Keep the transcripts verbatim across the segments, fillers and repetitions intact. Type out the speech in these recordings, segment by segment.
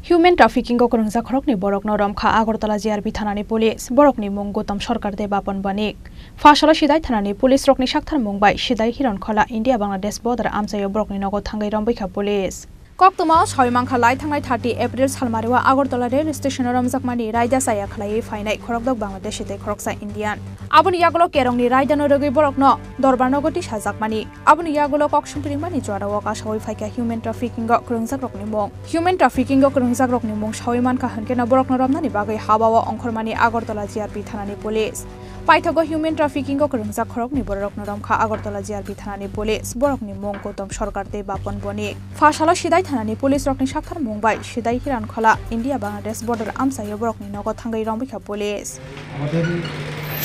Human trafficking o kwrwngjak khoroknwi borokno romkha Agartala G R P thanani police, borokni mung Gautam Sarkar tei Bapan Banik. Phasalo Sidai thanani police rokni saktharmung bai Sidai Hironkhola India Bangladesh border amchaio borokni nogo thangwi rombaikha police. Koktwmao sawi mankha lai thangnai thirty April salmario Agartala rail station o romjakmani raida chaya khlaiwi phainai khorokdok Bangladeshi tei khoroksa Indian. Aboni yagulo kerongni raidano rwgwi borokno dorbar nogo tisajakmani. Aboni yagulo kok sumpiringmani jorao kasawi phaikha human trafficking o kwrwngjakrokni mung. Human trafficking o kwrwngjakrokni mung sawi mankha hwnkhe no borokno romnani bagwi habao ongkhormani Agartala G R P thanani police. Paithago human trafficking o kwrwngjak khoroknwi bororokno romkha Agartala G R P thanani police. Borokni mung Gautam Sarkar tei Bapan Banik. Phasalo Sidai thanani police rokni saktharmung bai Sidai Hironkhola India Bangladesh border amchaio borokni nogo thangwi rombaikha police. আমাদের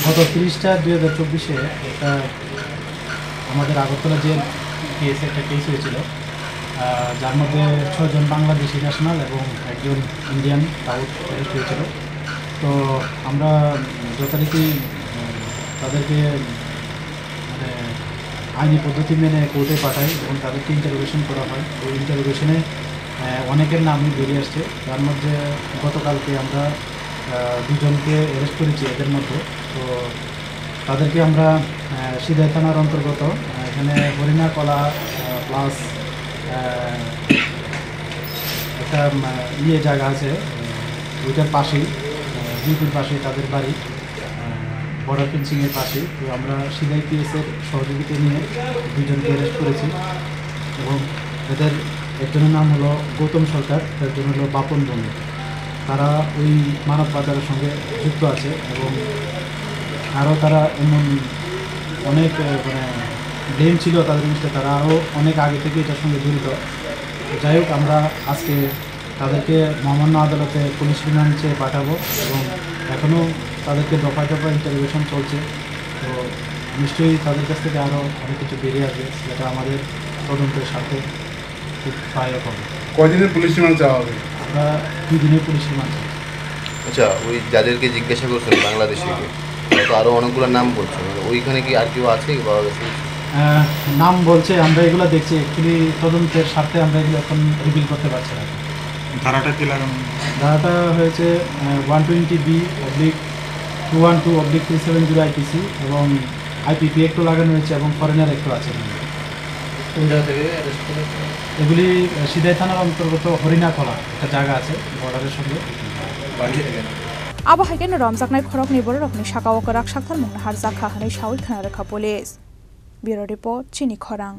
গত তিরিশটা দুই হাজার চব্বিশে একটা আমাদের আগরতলা যে কেস, একটা কেস হয়েছিল, আহ, যার মধ্যে ছয়জন বাংলাদেশি ন্যাশনাল এবং একজন ইন্ডিয়ান তাও অ্যারেস্ট হয়েছিল। তো আমরা যথারীতি, উম, তাদেরকে, মানে, আইনি পদ্ধতি মেনে কোর্টে পাঠাই এবং তাদেরকে ইন্টারোগেশন করা হয়। ওই ইন্টারোগেশনে, আহ, অনেকের নামই বেরিয়ে আসছে। তার মধ্যে গতকালকে আমরা, আহ, দুজনকে অ্যারেস্ট করেছি এদের মধ্যে। তো তাদেরকে আমরা, আহ, সিদাই থানার অন্তর্গত, আহ, এখানে হরিণাকলা, আহ, প্লাস, আহ, একটা, উম, ইয়ে জায়গা আছে, আহ, ওইটার পাশেই, আহ, বিলকুল পাশেই তাদের বাড়ি। আহ, বর্ডার ফেন্সিংয়ের পাশে। তো আমরা সিদাই পিএস এর সহযোগিতা নিয়ে দুইজনকে অ্যারেস্ট করেছি এবং এদের একজনের নাম হলো গৌতম সরকার, একজন হলো বাপন বণিক। তারা ওই মানব পাচারের সঙ্গে যুক্ত আছে এবং আরও তারা এমন অনেক, আহ, মানে, ব্লেম ছিল তাদের জিনিসটা, তারা আরও অনেক আগে থেকে এটার সঙ্গে জড়িত। যাই হোক, আমরা আজকে তাদেরকে মহামান্য আদালতে পুলিশ রিমান্ড চেয়ে পাঠাবো এবং এখনও তাদেরকে দফায় দফায় ইন্টারোগেশন চলছে। তো নিশ্চয়ই তাদের কাছ থেকে আরও অনেক কিছু বেরিয়ে আসবে, যেটা আমাদের তদন্তের স্বার্থে খুব সহায়ক হবে। কয়দিনের পুলিশ রিমান্ড চাওয়া হবে? আমরা দুই দিনের পুলিশ রিমান্ড চাই। আচ্ছা, ওই যাদেরকে জিজ্ঞাসা করছেন বাংলাদেশিকে, তারা তো আরো অনেকগুলো নাম বলছে, মানে, ওইখানে কি আর কেউ আছে বাংলাদেশি? আহ, নাম বলছে, আমরা এগুলো দেখছি, অ্যাকচুয়ালি তদন্তের স্বার্থে আমরা এগুলো এখন রিভিল করতে পারছি না। ধারাটা কি লাগানো? ধারাটা হয়েছে, আহ, one twenty B oblique two one two oblique three seven zero IPC এবং আইপিপি একটু লাগানো হয়েছে এবং ফরেনার একটু আছে এখানে। কোন জায়গা থেকে অ্যারেস্ট করেছে? এগুলি, আহ, সিদাই থানার অন্তর্গত হরিণাখলা, একটা জায়গা আছে বর্ডারের সঙ্গে। বাড়ি থেকে? Abo hai khe no romjaknai khoroknwi bororokni sakao kwrak saktharmung naharjakha hwnwi sawi khna rwkha police. Bureau Report, Chini Khorang.